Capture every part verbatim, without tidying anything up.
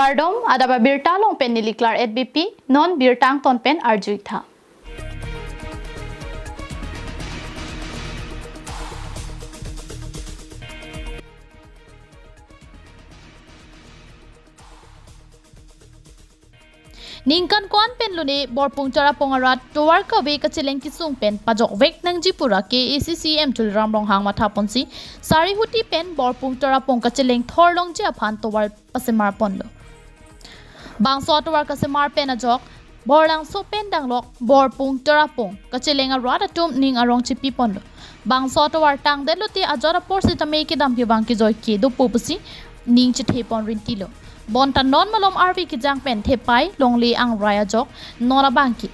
Kardom, adap abirta along pen neli Klar H B P, non birta angton pen arju-ik tha. Ningkan ko-an pen lone Borpung Tarapung arat tovar kave kacheleng kesung pen pajokvek nangji pura K A C C M Tuliram Ronghang mathaponsi Sarihuti pen Borpung Tarapung kacheleng thorlongji aphan tovar pasemar ponlo. Bangso tovar kasemar pen ajok Borlangso pen danglok Borpung Tarapung kacheleng arat atum ning arong chipi ponlo. Bangso tovar tangdet lote ajat apor sitame kedam kevang kejoi kedo pu pusi ning chethe pon rintilo. Bonta non malom arve kejang pen thepai longle angrai ajok non abangke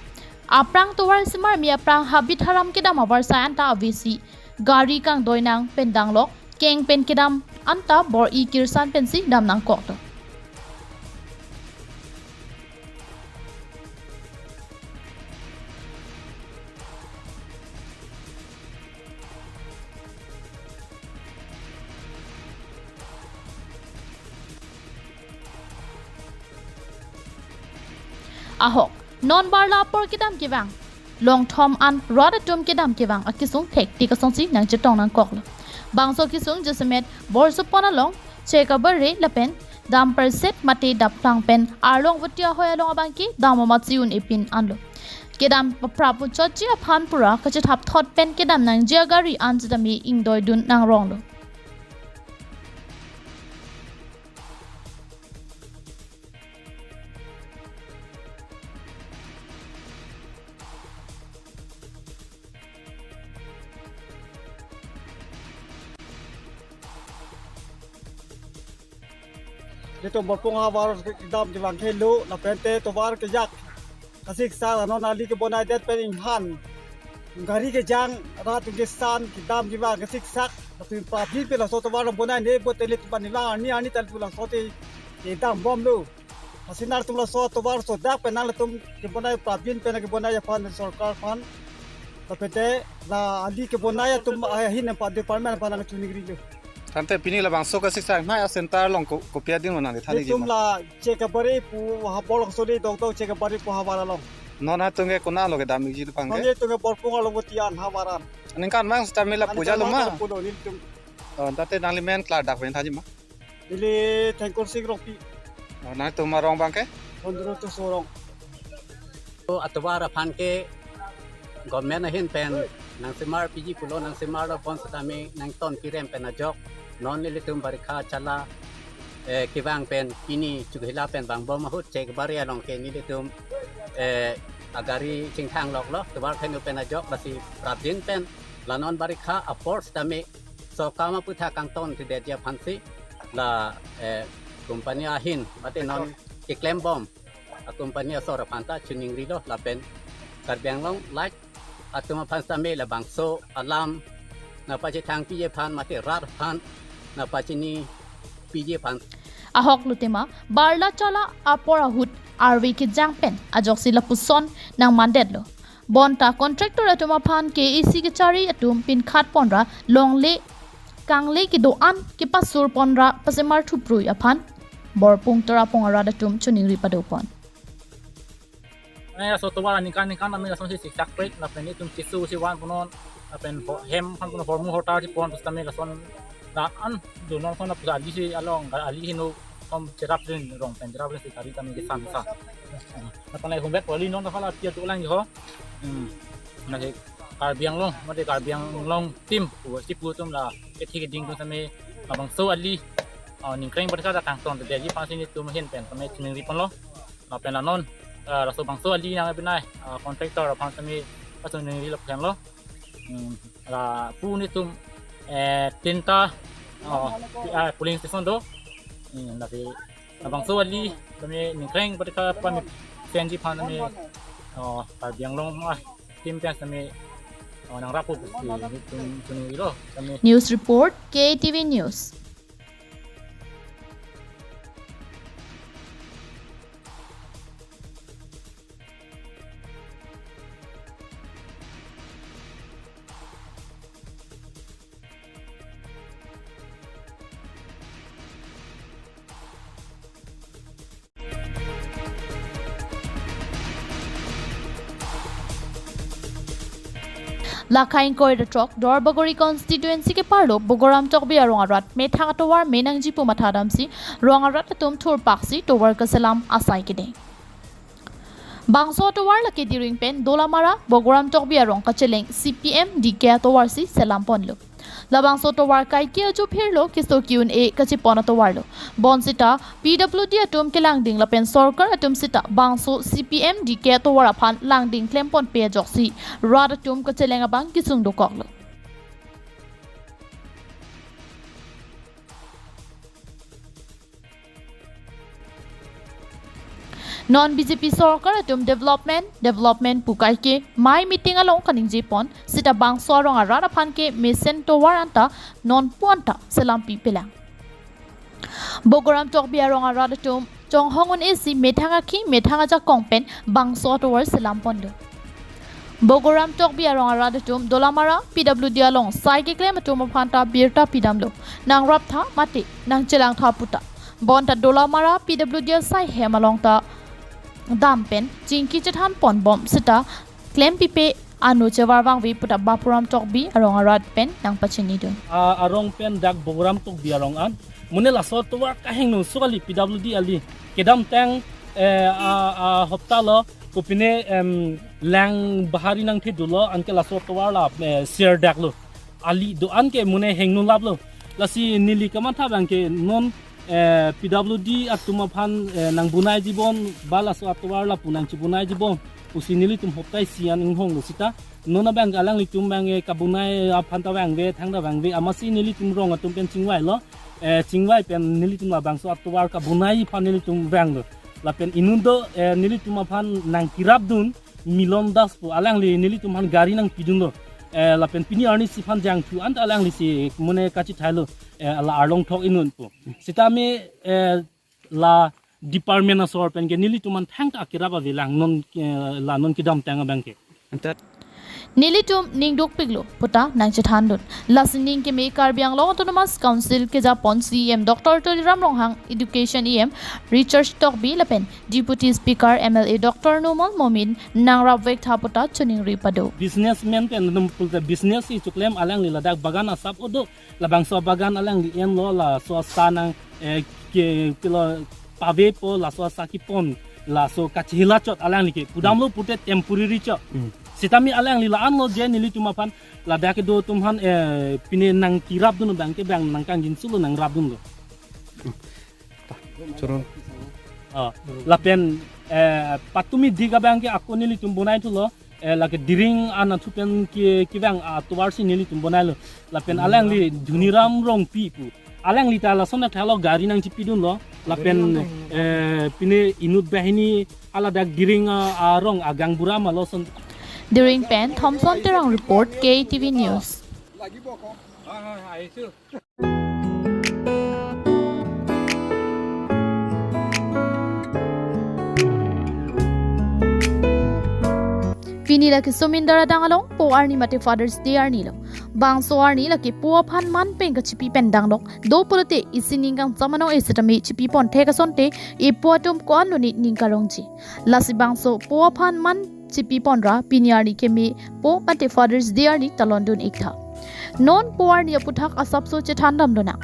aphrang tovar semarmi aphrang habit haram kedam avarsai anta avesi gari kangdoi nang pen danglok keng pen kedam anta bor-i kirsan pensi dam nangkoklo. Ahok, non barla apor kedam kevang longthom an rat atum kedam kevang akesung thektik asonsi nangchetong nangkoklo. Bangso kesung jasemet Borsopon along Chekabare lapen Damperset mate Daplang pen Arlong Voti ahoi along abangke dam amatsi un-e pin anlo. Kedam paprap puchotji aphan pura kachethap thot pen kedam nangji agari an sitame ingdoidun nangronglo. Ilitum Borpung ahavar kedam kevang helo, lapen te tovar kejak kasiksak, non ali kebonaidet pen inghan gari kejang, rat ingkesan, kedam kevang kasiksak, lapen prapjin pen laso tovar bonai ne bo tele tupan nilang arni arni tal tu laso te kedam bomlo. Lasi nangtum laso tovar sodak pen nangtum kebonai prapjin pen kebonai aphan sorkar aphan. Lapen te la ali kebonai atum ahin pa department aphan nangchiningrilo. Tangte pini labangso kasiksak nai a center along ko, kopi adin ma nangli than-ikji? Ilitum ma la Chekabare pu ha Borlangso le dokdok Chekabare pu ahavar along. Non atum ke konat along kedam-ikji abangke? Non atum ke Borpung along Voti an ahavar an. Ningkan abang sitame lapu-iklo ma? Ningkan abang pulo nelitum. Oh, tangte nangli men klardak pen thanji ma? Neli Thengkur Sing Rongpi. Oh, nangtum arong abangke? Hondro Toso arong. To atovar aphan ke government ahin pen nangsemar piji pulo, nangsemarlo bonsitame nangton kirem pen ajok non nelitum barikha chala, eh, kevang pen pini Chokihola pen vangbom ahut Chekabare along ke nelitum, eh, agari chingthang loklo tovar thenu pen ajok, lasi prapjin pen la non barikha apor sitame so kam aputhak kangtontedetji aphansi la, eh, company ahin mate non keklembom a company asor aphan ta chiningrilo lapen Karbi Anglong Light atum aphan sitame labangso alam nangpachethang piji aphan mate rat aphan nangpachini piji aphan. Ahok lutema barla chala apor ahut arve kejang pen ajoksi lapuson nangmandetlo. Bonta contractor atum aphan K A C kachari atum pinkhat ponra longle kangle kedo-an kepasur ponra pasemar thuprui aphan Borpung Tarapung arat atum chiningri pado pon. Mane laso tovar ningkan ningkan tame lasonsi siksak pet lapen itum keso si van punon lapen ho-, hem aphan punon hormu hortar si pon pusitame lason dan an do non son pusi ali si along ali hinu kom cherap rin rong pen cherap rin si gari tame kesan sa. Lapen la humvek poli non ta phala pia tu lang ho. Hmm. Nasi Karbi Anglong, mate Karbi Anglong team, pu, si pu atum la kethi keding atum sitame labangso ali, ah, ningkreng barikha ta kangtontedetji aphansi nelitum ahin pen sitame chiningri ponlo. Lapen la non, ah, laso bangso ali nang binai, ah, contractor aphan sitame pasu ningri lapen lo. Hmm, lapu nelitum, eh, tinta, oh, ah, polling station do. Hmm, lasi labangso ali sitame ningkreng barikha pame senji aphan sitame, oh, Karbi Anglong, ah, team pen sitame, oh, nangrapo pusi nelitum chiningrilo sitame. News report, K T V News. Lakha ingkoi ra throk Duarbagori constituency keparlo Bogoram Tokbi arong arat methang atovar me nangji pu mathadamsi rong arat atum thurpaksi tovar kaselam asai kedeng. Bangso atovar lake Diring pen Dolamara Bogoram Tokbi arong kacheleng C P M D K atovarsi selam ponlo. Labangso tovar kaike ajo phirlo keso ki-un-e kachepon atovarlo. Bonsita P W D atum kelangding lapen sorkar atum sita bangso C P M D K atovar aphan langding klem ponpe ajoksi rat atum kacheleng abang kesung dokoklo. Non B J P sorkar atum development, development pu kaike mai meeting along kaningje pon, sita bangso arong arat aphan ke mesen tovar anta non pu anta selam pipelang. Bogoram Tokbi arong arat atum chonghong un-esi methang akhei methang ajakong pen bangso atovar selam ponlo. Bogoram Tokbi arong arat atum Dolamara P W D along sai keklem atum aphanta birta pidamlo. Nangraptha mate nangchelangtha puta. Bonta Dolamara P W D asai hem along ta dam pen chingki chethan ponbom sita klem pipe ano chevar vangve puta Bapuram Tokbi arong arat pen nangpachinidun. A, arong pen dak Bogoram Tokbi arong an. Mune laso tovar kahingno sukali P W D ali. Kedamtang, eh, a, a, hopta lo kopine, em, lang bahari nangthedulo anke laso tovar la, eh, serdaklo. Ali do anke mune hingno laplo. Lasi neli kamatha abang ke non, eh, P W D atum aphan, eh, nangbonaiji bon ba laso atovar lapu nangchibonaiji bon pusi nelitum hopta isi an inghonglo sita. Non abang alanglitum abang, eh, kabonai aphanta vangve thangta vangve amatsi nelitum rong atum pen chingvailo. Eh, chingvai pen nelitum labangso atovar kabonai aphan nelitum vanglo. Lapen inut do, eh, nelitum aphan nangkerapdun Milon Das pu alangli nelitum aphan gari nangpidunlo. Eh, lapen pini arnisi aphan jangthu anta alanglisi mune kachithailo, eh, la arlong thok inut pu. Sitame, eh, la department asor pen ke nelitum aphan thangta kerap avelang non, eh, la non kedamtang abang ke. Anta nelitum ning dukpiklo puta nangchethandun. Lasi ning keme Karbi Anglong Autonomous Council kejapon C E M Doctor Tuliram Ronghang, Education E M Richard Tokbi lapen Deputy Speaker M L A Doctor Numal Momin nangrapvektha puta choningri pado. Businessman pen num pulte business-i choklem alangli ladak bagan asap odo. Labangso bagan alangli enlo laso asa nang, eh, ke, kelo pavepo laso asa kepon laso kachihilachot alangli ke pudamlo pute temporary chot. Hmm. Sitame alangli la-anlo je nelitum aphan ladak kedo atum aphan, eh, pine nangkerapdun abang ke bang nangkangjinsulo nangrapdunlo. Choro. Ah, lapen, eh, patumi dik abang ke ako nelitum bonaithulo, eh, lake Diring anatthu pen ke, kevang atovarsi nelitum bonailo. Lapen alangli Dhuniram Rongpi pu. Alangli ta lason thalo gari nangchipidunlo. Lapen, eh, pine inut banghini aladak Diring a, arong agang bura ma lason. Diring pen Thompson Terang report, K T V News. Pini lake Sumindar adang along po arni mate Father's Day arnilo. Bangso arni lake po aphan man pen kachipi pen danglok. Do pulote isi ning kangsamanong e sitame chipi pon thek asonte e po atum ko-an lone ning karongji. Lasi bangso po aphan man chipi ponra pini arni keme po mate Father's Day arni talondun iktha. Non po arni aputhak asapso chethandam lonang.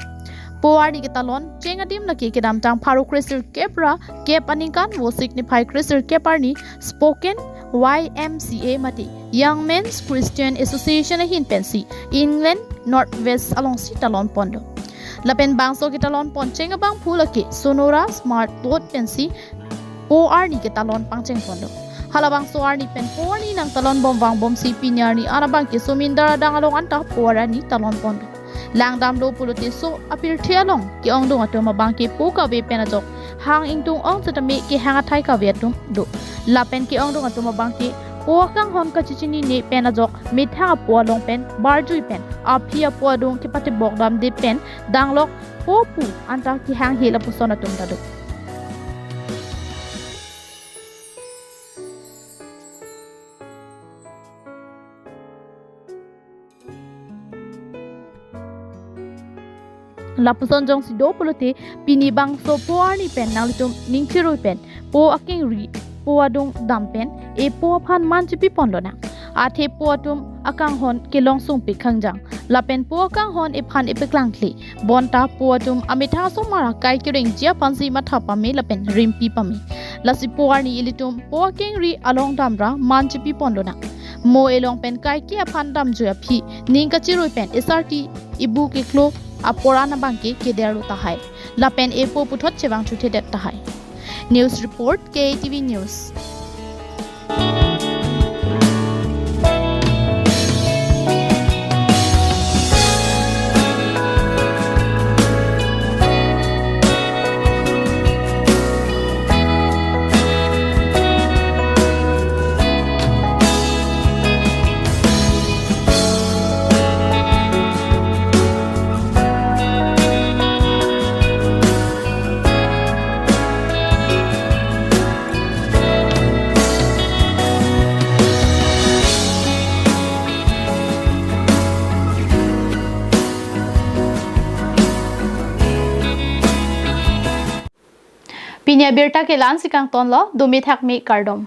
Po arni ketalon cheng adim lake kedamtang pharo kresirkep ra kep aningkan vosik niphai kresirkep arni Spokane Y M C A mate Young Men's Christian Association ahin pensi England North West alongsi talon ponlo. Lapen bangso ketalon pon cheng abangphu lake Sonora Smart Boat pensi po arni ketalon pangcheng ponlo. Halabangso arni pen po arni nangtalon bom vangbomsi pini arni an abang ke Sumindar adang along anta po arni talon ponlo. Langdamlo pulote so apirthe along ke-ongdung atum abang ke po kave pen ajok hang ingtung ong sitame kehang athai kave atum do. Lapen ke-ongdung atum abang ke po akanghon kachichinine pen ajok methang apo along pen barjui pen aphi apo adung kepatibok damde pen danglok po pu anta kehanghe lapuson atum ta do. Lapuson jongsi do pulote pini bangso po arni pen nanglitum ning chirui pen po akengri po adung dam pen e po aphan man chipi pon lonang. Athe po atum akanghon kelong sungpik khangjang. Lapen po akanghon ephan epeklangkle. Bonta po atum amethang asomar akai kerengji aphansi matha pame lapen rimpi pame. Lasi po arni ilitum po akengri along damra man chipi ponlonang. Mo elong pen kaike aphan damjui aphi ning kachirui pen esarti ibu keklo apor an abangke kederlo tahai. Lapen epo puthot chevang chuthedet tahai. News report, K A T V News. Pini abirta ke la-ansi kangtonlo, dumi thakmi kardom.